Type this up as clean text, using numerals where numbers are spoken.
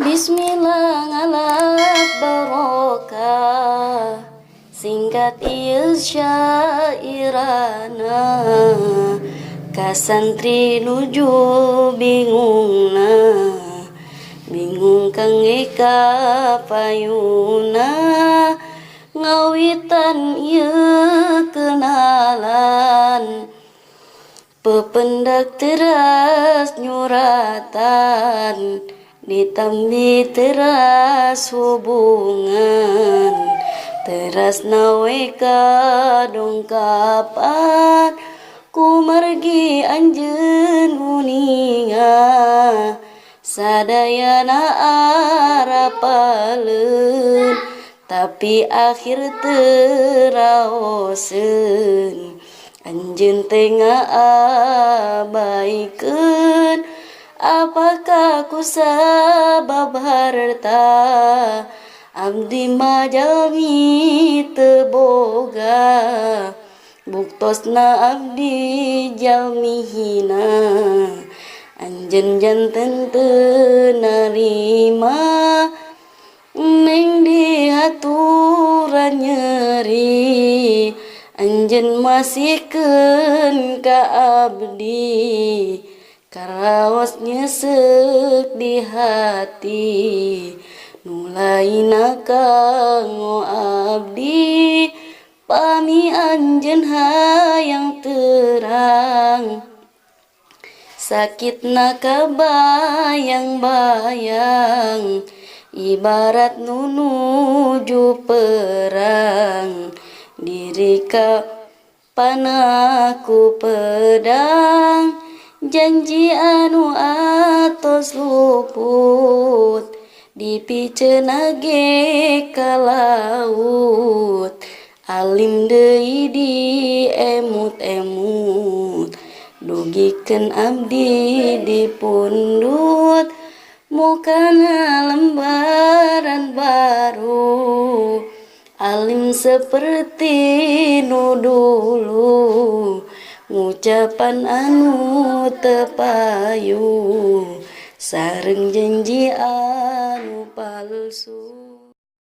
Bismillah ngalap barokah. Singkat ieu syairana, ka santri nuju bingungna, bingung kangge ka payuna. Ngawitan ieu kenalan, pependak teras nyuratan, ditambi teras hubungan, teras nawe kadongkapan. Kumargi anjeun uninga, sadayana arapaleun, tapi akhir teu raoseun. Anjeun teh ngaabaikeun. Apakah ku sabab harta? Abdi mah jalmi teu boga. Buktosna abdi jalmi hina, anjeun janten teu narima. Neng dihaturan nyeri, anjeun masihkeun ka abdi. Karaos nyeusek di hati, nu lainna kanggo abdi. Pami anjeun hayang terang, sakitna kabayang-bayang, ibarat nu nuju perang. Diri kapanah ku pedang, janji anu atos luput, dipiceuna ge ka laut. Alim deui di emut-emut, dugikeun abdi dipundut. Mukana lembaran baru, alim seperti nu dulu, ngucapan anu teu payu sareng janji anu palsu.